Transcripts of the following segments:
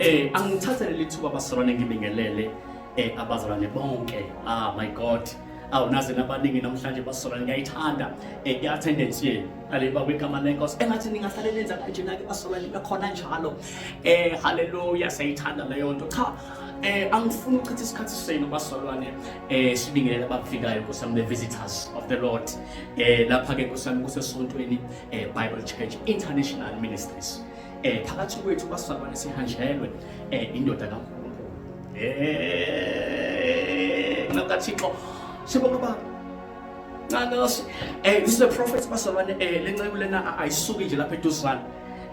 Angithathe leli thuba bazalwane ngibingelele abazalwane bonke. Ah my God. Awu naze nabaningi namhlanje bazalwane ngiyayithanda i-attendance yenu. Alibabwe igama lenkosi. Engathi ningahlale nenza kanje nake bazalwane bekhona njalo. Haleluya siyayithanda leyo nto. Cha angifuni ukuchitha isikhathi senu bazalwane sibingelele abafikayo Nkosi yami, the visitors of the Lord. Lapha ke Nkosi yami kusesontweni Bible Church International Ministries. Phakathi kwethu bazalwane sihanjelwe indoda kaNkulunkulu. NgakaThixo sibonga baba. Ncanasi this is a prophet bazalwane, lenceku lena ayisuki nje lapha eduzane.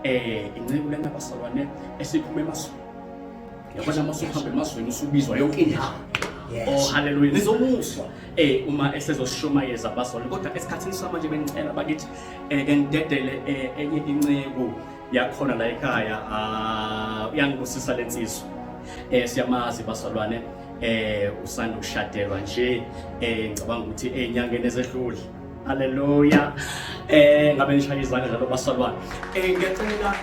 Inceku lena bazalwane esiphuma emazweni. Yabona uma usuhamba emazweni usubizwa yonke indawo. Oh haleluya, nizomuzwa uma esezoshumayeza bazalwane, kodwa esikhathini samanje bengicela bakithi ke ngidedele enye inceku yakhona la ekhaya. Uyangibusisa lensizwa, siyamazi bazalwane, usanda ukushadelwa nje, ngicabanga ukuthi ezinyangeni ezedlule. Haleluya. Ngabe nishaya izandla njalo bazalwane. Ngiyacela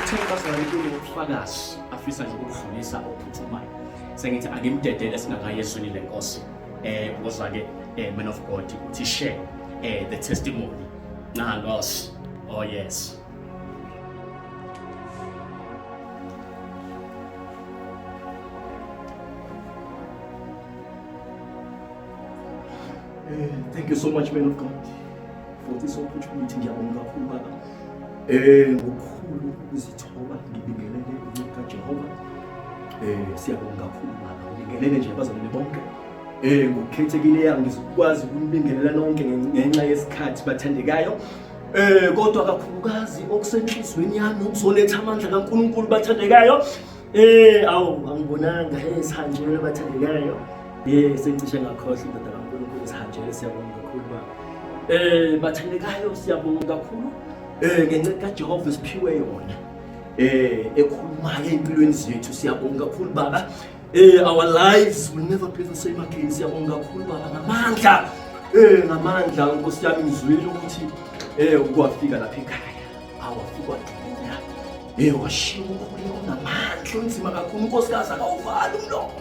uthe bazalwane kunobufakazi afisa nje ukudlulisa okuphuthumayo. Sengithi angimdedele singakayi ezwini lenkosi. Woza ke man of God uthi share the testimony. Nangos. Oh yes. Thank you so much, man of God, for this opportunity. Ngiyabonga kakhulu baba. Ngokukhulu ukuzithoba ngibingelele inceku kaJehova. Siyabonga kakhulu baba. Ngibingelele nje abazalwane bonke. Ngokukhethekile angizukwazi ukunibingelela nonke ngenxa yesikhathi bathandekayo. Kodwa kakhulukazi okusenhlizweni yami ukuzoletha amandla kaNkulunkulu bathandekayo. Awu angibonanga, sihanjelwe bathandekayo. Sengicishe ngakhohlwa indoda kaNkulunkulu, sihanjelwe, siyabonga kakhulu baba. Bathandekayo siyabonga kakhulu ngenxa kaJehova esiphiwe yona. Ekhulumayo empilweni zethu, siyabonga kakhulu baba. Our lives will never be the same again. Siyabonga kakhulu baba ngamandla. Ngamandla Nkosi yami, ngizwile ukuthi ukwafika lapha ekhaya. Awafika wadubula. Washiya umkhuleko onamandla onzima kakhulu, unkosikazi akawuvali umlomo.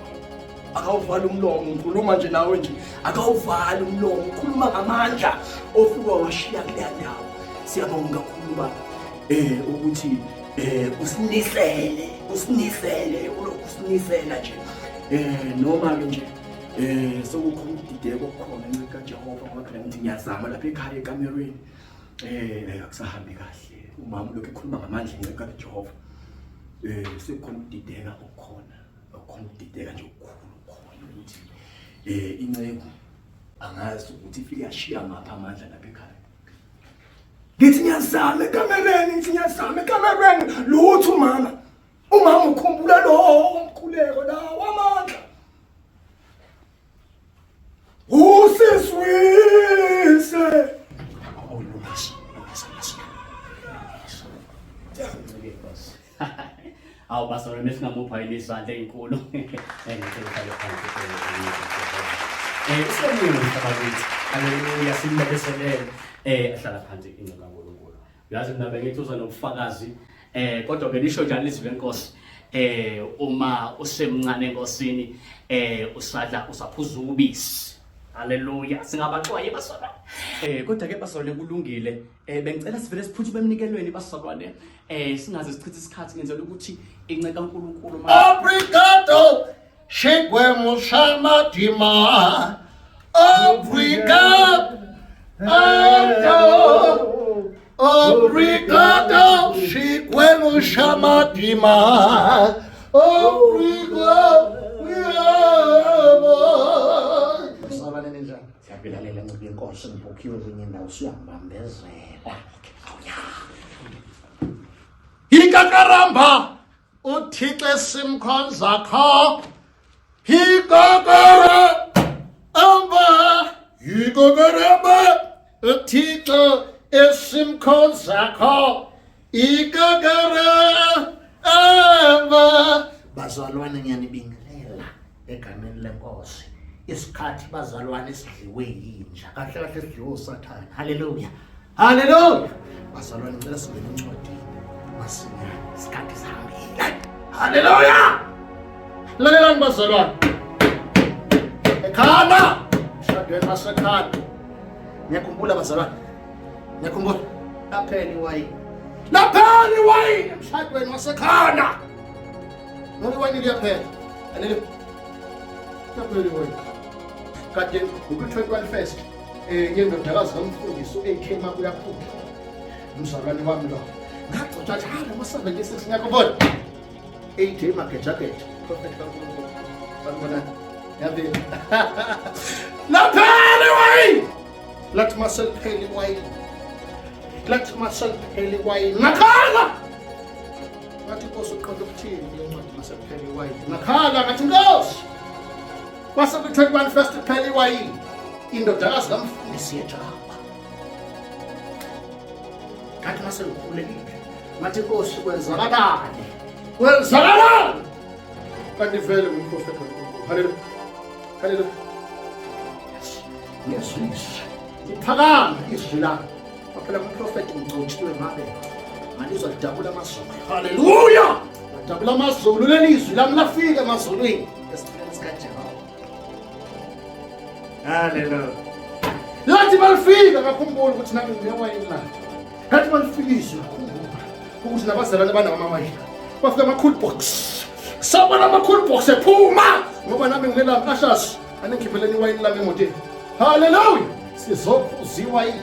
Akawuvali umlomo, ngikhuluma nje nawe nje, akawuvali umlomo, ukhuluma ngamandla ofika washiya kuleya ndawo. Siyabonga kakhulu baba ukuthi usinisele, usinisele, ulokhu usinisela nje. Noma ke nje sekukhona ukudideka okukhona nceku kaJehova, ngoba phela ngithi ngiyazama lapha ekhaya ekamerweni. Akusahambi kahle. Umama ulokhu ekhuluma ngamandla nceku kaJehova. Sekukhona ukudideka okukhona. Okukhona ukudideka nje okukhulu okukhona ukuthi inceku angazi ukuthi ifike yashiya ngapha amandla lapha ekhaya. Ngithi ngiyazama ekamereni, ngithi ngiyazama ekamereni, lutho umama. Umama ukhumbula lowo umkhuleko lawo amandla. Usizwise. Awu bazalwane besingamupha yini izandla ey'nkulu. Ngicela uhlale phansi. Usemuhle bakithi. Haleluya, simbekeselele. Ahlala phansi inceku kaNkulunkulu. Uyazi mina bengithi uza nobufakazi, kodwa ke lisho njalo izwi lenkosi. Uma usemncane enkosini, usadla usaphuza ubisi. Haleluya, singabaxwayi bazalwane. Kodwa ke bazalwane kulungile. Bengicela sivele siphuthume emnikelweni bazalwane. Singaze sichithe isikhathi, ngenzela ukuthi inceku kaNkulunkulu Obrigado, Xikwembu xa matimba. Obrigado, obrigado, Xikwembu xa matimba. Obrigado. Sabane ninjani? Siyaphila nceku yenkosi, ngibhukhiwe kwenye indawo usuyangibambezela. Ikakaramba uThixo esimkhonza kho. Ikakaramba, ikakaramba uThixo esimkhonza kho. Ikakaramba. Bazalwane ngiyanibingelela egameni lenkosi. Isikhathi bazalwane sidliwe yinja, kahle kahle sidliwe uSathane. Haleluya, haleluya. Bazalwane ngicela singene encwadini masinyane, isikhathi sihambile. Haleluya! Lalelani bazalwane. Ekhana! Mshadweni wasekhana. Ngiyakhumbula bazalwane. Ngiyakhumbula. Laphela iwayini. Laphela iwayini emshadweni wasekhana. Ngoba iwayini liyaphela. Haleluya. Laphela iwayini. Kade ngukwi-21 first eh yendodakazi kamfundisi u-AK Mabuyakhulu. Umzalwane wami lo. Ngagcotshwa njalo ngo-76 ngiyakubona. AJ Magejageja, prophet kaNkulunkulu. Sanibonani. Ngiyavela. Laphela iwayini. Lathi maseliphela iwayini. Lathi maseliphela iwayini. Ngakhala. Ngathi Nkosi uqonda ukuthini kule ncwadi masekuphela iwayini. Ngakhala ngathi Nkosi. Kwase kwi-21 first kuphela iwayini. Indodakazi kamfundisi yejaba. Ngathi mase ngikhulekile. Ngathi Nkosi kwenzakalani? Kwenzakalani? Kanti vele ngumprofeti kaNkulunkulu. Haleluya. Haleluya. Yes. Ngiyazwisisa. Liphakame izwi lami. Kwaphela umprofeti ngigcotshiwe ngabe. Ngalizwa lidabula amazulu. Haleluya. Ladabula amazulu leli zwi lami lafika emazulwini. Esithuleni sikaJehova. Haleluya. Lathi balifika ngakhumbula ukuthi nami nginewayini la. Ngathi balifika izwi ngakhumbula ukuthi nabazalwane banamawayini. Bafika ama-cool box. Sabona ama-cool box ephuma ngoba nami nginelami ashas aningikhipheleni iwayini lami emotweni. Haleluya! Sizophuza iwayini.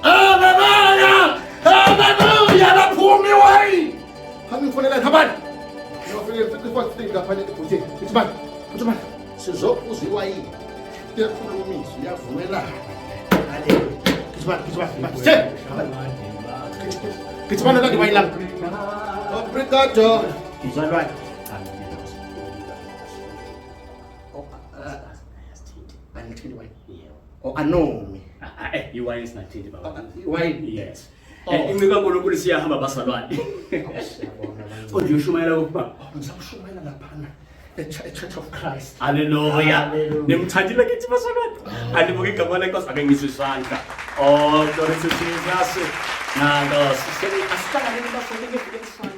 Haleluya! Haleluya! Laphuma iwayini. Hamba ngifonelani habani. Ngiyofika mfika lapha ebhuthini. Ithi bani? Uthi bani? Sizophuza iwayini. Liyakhuluma izwi, liyavumelana. Haleluya. Gijima, gijima, gijima. Sithe. Gijima nalandi iwayini lami. Obrigado. Mzalwane. Anithini iwayini. O anomi. Iwayini singathini baba. Iwayini. Yes. Oh. Inceku kaNkulunkulu siyahamba bazalwane. Konje ushumayela ukuba Ngisawushumayela laphana e-Church of Christ. Haleluya. Hallelujah. Nimthandile kithi bazalwane. Alibuke igama lenkosi ake ngizwe isandla. Oh, glory to Jesus. Nalo sisele asihlanganeni bazalwane ngeviki elisayo.